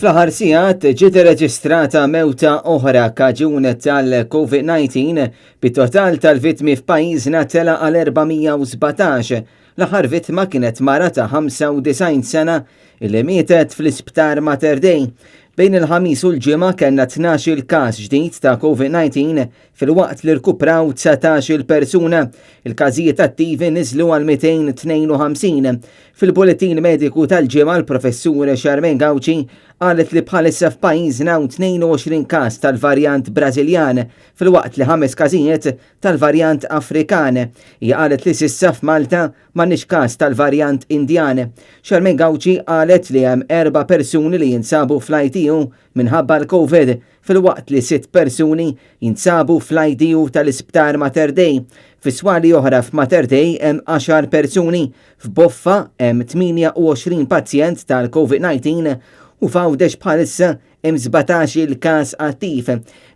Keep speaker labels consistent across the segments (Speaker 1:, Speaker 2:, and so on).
Speaker 1: Fl-aħħar sigħat ġiet irreġistrata mewta oħra kaġun tal-COVID-19 bit-total tal-vittmi f'pajjiżna tela għal 417. L-aħħar vittma kienet mara ta' 95 sena illi mietet fl-isptar Mater Dei. Bejn il-Ħamis u l-Ġimgħa kellna 12-il każ ġdid ta' COVID-19 filwaqt li rkupraw 19-il persuna. Il-każijiet attivi niżlu għal 252. Fil-Bulletin Mediku tal-Ġimgħa l-Professur Charmaine Gauci qalet li bħalissa f'pajjiżna hawn 22 każ tal-varjant Brażiljan filwaqt li ħames każijiet tal-varjant Afrikan. Hija qalet li s'issa f'Malta m'għandniex każ tal-varjant Indjan. Charmaine Gauci qalet li hemm erba' persuni li jinsabu fl-ITU minħabba l-Covid filwaqt li sitt persuni jinsabu fl-IDU tal-Isptar Mater Dei. Fi swali oħra f'Mater Dei hemm għaxar persuni, f'Boffa hemm 28 pazjent tal-Covid-19 u f'Għawdex bħalissa hemm 17-il każ attiv.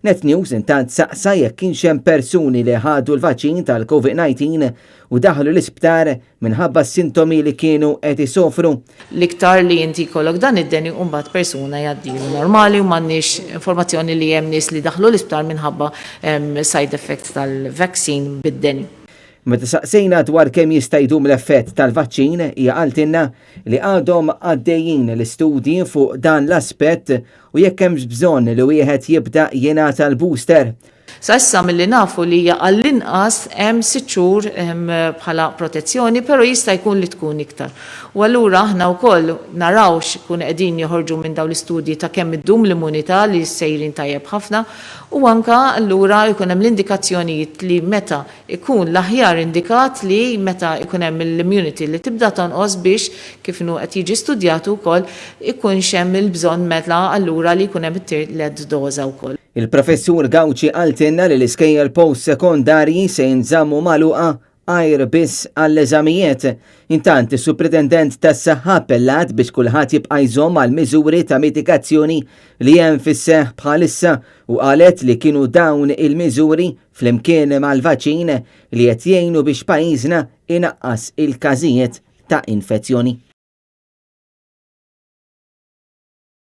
Speaker 1: Net News intant saqsa jekk kienx hemm persuni li ħadu l-vaċċin tal-Covid-19 u daħlu l-isptar minħabba s-sintomi li kienu qed isofru.
Speaker 2: L-iktar li inti jkollok dan id-deni u mbagħad persuna jgħaddilu normali u m'għandniex informazzjoni li hemm nies li daħlu l-isptar minħabba side effects tal-vaccine bid-deni.
Speaker 1: Meta saqsejna dwar kemm jista' jdum l-effett tal-vaċċin, hija qaltilna li għadhom għaddejjin l-istudji fuq dan l-aspett u jekk hemmx bżonn li wieħed jibda jingħata l-booster.
Speaker 2: Sa issa milli nafu li hija għall-inqas hemm sitt xhur bħala protezzjoni, però jista' jkun li tkun iktar. U allura aħna wkoll naraw x'ikun qegħdin joħorġu minn dawn l-istudji ta' kemm iddum l-immunità li sejrin tajjeb ħafna u anke allura jkun hemm l-indikazzjonijiet li meta jkun l-aħjar indikat li meta jkun hemm l-immunity li tibda tonqos biex kif inhu qed jiġi studjat ukoll ikunx hemm il-bżonn mela allura li jkun hemm it-tielet doża wkoll.
Speaker 1: Il-Professur Gauci qaltilna li l-iskejjel post-sekondarji se jinżammu magħluqa għajr biss għall-eżamijiet. Intant, is-Supretendent tas-Saħħa appellat biex kulħadd jibqa' jżomm mal-miżuri ta' mitigazzjoni li hemm fis-seħħ bħalissa u qalet li kienu dawn il-miżuri flimkien mal-vaċċin li qed jgħinu biex pajjiżna inaqqas il-każijiet ta' infezzjoni.